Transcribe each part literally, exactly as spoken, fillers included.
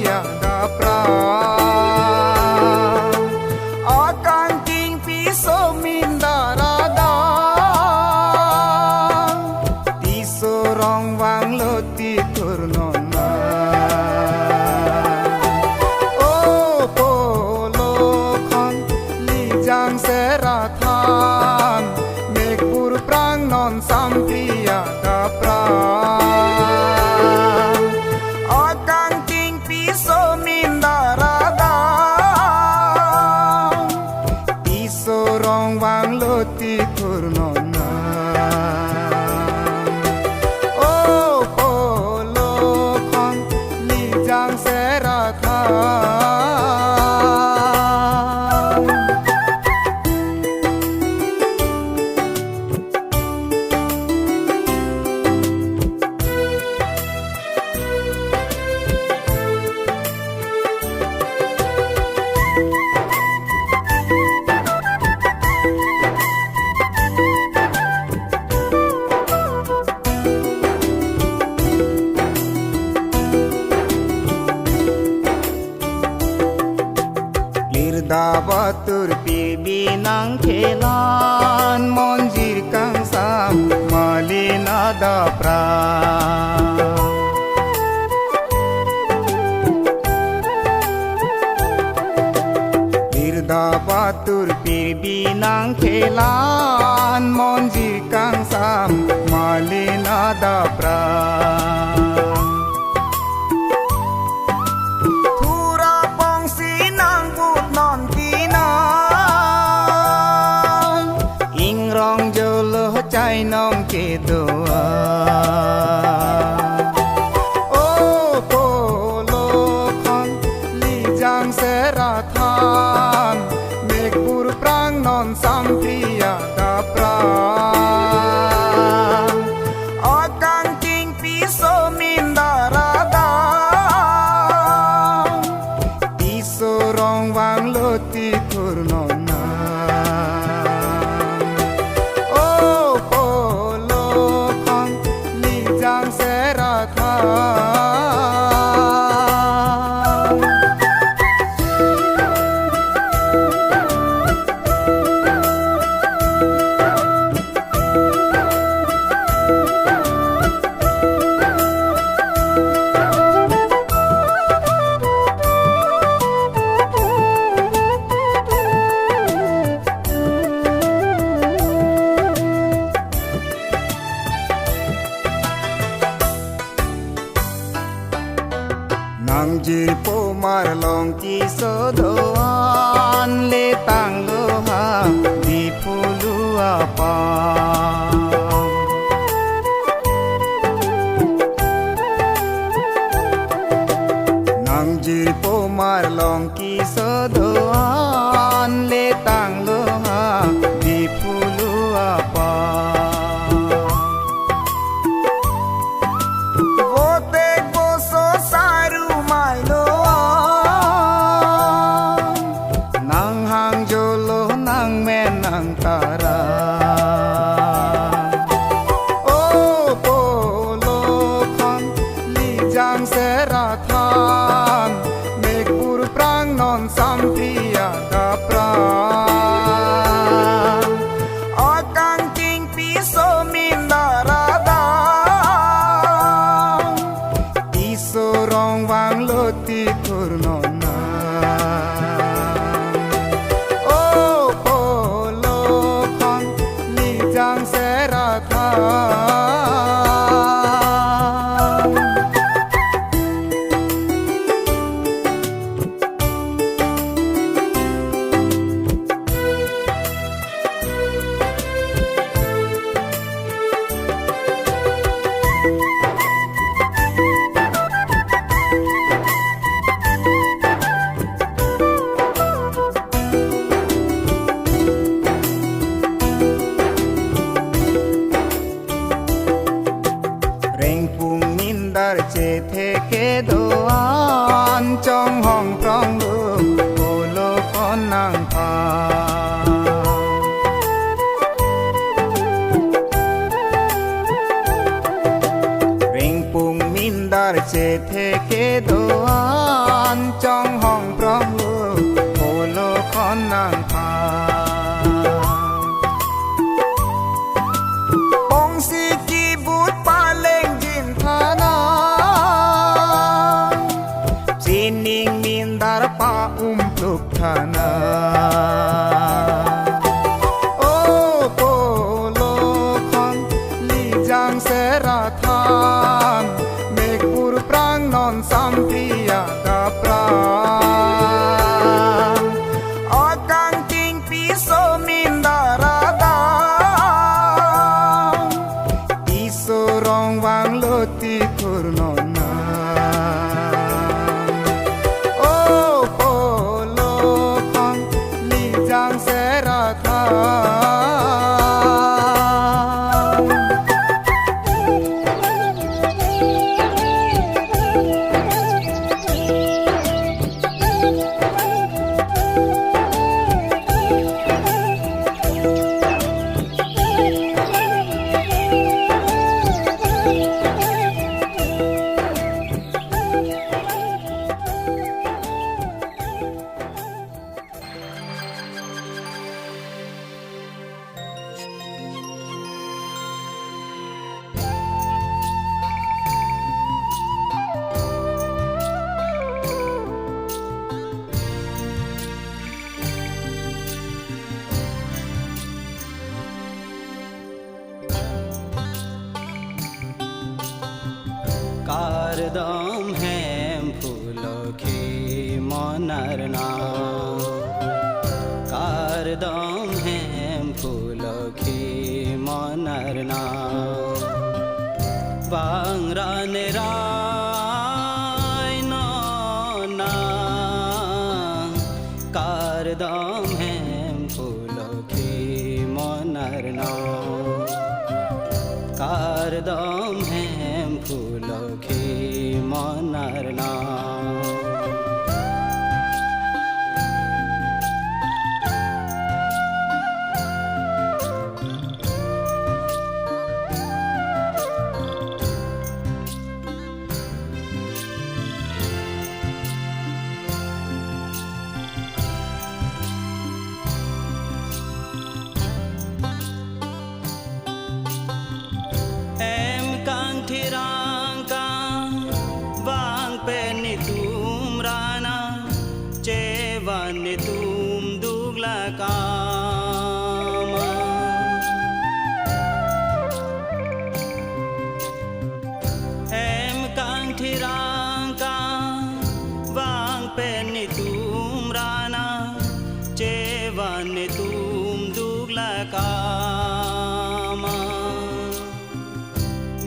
Dapra akangting piso mindar adang, Tiso rong vanglo ti thur non ma. O Polokhon Lijang Serathan, mekpur prang non Sampriya Dapra. Akangting piso mindar adang, Tiso rong vanglo ti thur non ma. O Polokhon Lijang Serathan. Klirda batur pirbi nangkelan, monjir kangsam malin adapra. Klirda batur pirbi nangkelan, monjir kangsam malin adapra. Thura pongsi nangbut non tina, ingrong jolo chainong kedo-an. O Polokhon Lijang Serathan, mekpur prang non Sampriya Dapra. Akangting piso mindar adang, Tiso rong vanglo ti thur non ma. O Polokhon Lijang Serathan. Nangjirpo Marlong keso do-an, letanglo ha Diphu lu apam. Nangjirpo Marlong keso do-an, letanglo ha Diphu lu apam. Vote voso saru mailo, nanghang jolo nangmen nangtara. O Polokhon Lijang Serathan, mekpur prang non Sampriya Dapra. Akangting piso mindar adang, Tiso rong vanglo ti thur non ma. O Polokhon Lijang Serathan. Rengpung mindar chethe kedo-an, chonghong prong lo Polokhon nangphan. Rengpung mindar chethe kedo-an, Tonghong prong lo, polo khon nangpha. Pongsi kibut palengjin thana, sining mindar pa-umpluk thana. O polo khon Lijang Sera than, mekpur prang non sampriya kaprang. Akangting piso mindar adang, iso rong vanglo ti thur non nang. O polo khon Lijang Sera than. Kardom Hemphu Lokhi mon arnam. Kardom Hemphu Lokhi mon arnam. Bang ra ne rai non nang. Kardom Hemphu Lokhi mon arnam. Kardom Hemphu Lokhi mon arnam. Hem kangthirang kang vang pen netum ra nang, chevan netum dukla kama. Hem kangthirang kang vang pen netum ra nang, chevan netum dukla kama.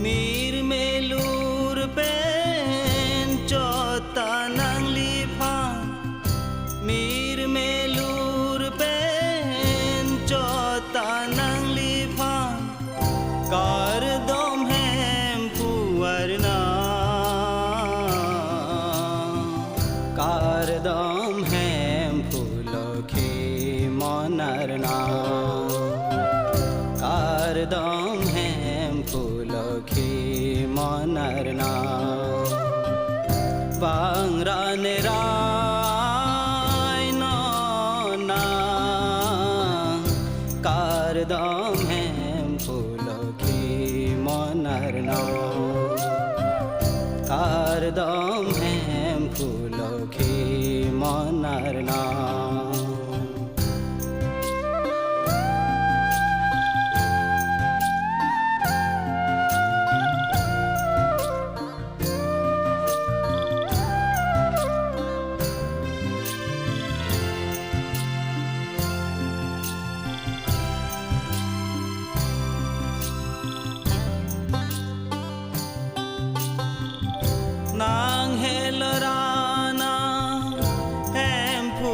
Mir melur pen chot ta nangliphan, mir melur pen chot ta nangliphan, kardom Hemphu arnam. Kardom Hemphu Lokhi mon arnam. Kardom Hemphu Lokhi mon arnam. Bang ra ne rai non nang. Kardom Hemphu Lokhi mon arnam. Kardom Hemphu Lokhi mon arnam. Nang helo ra nang, Hemphu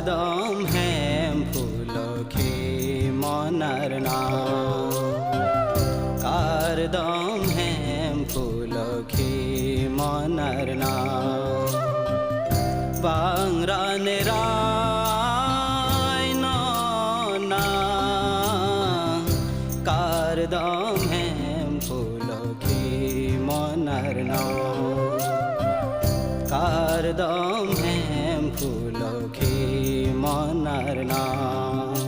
Kardom Hemphu Lokhi Mon Arnam. Kardom Hemphu Lokhi Mon Arnam. Bang ra ne rai non nang. Kardom Hemphu Lokhi Mon Arnam. Kardom Hemphu Lokhi Mon Arnam.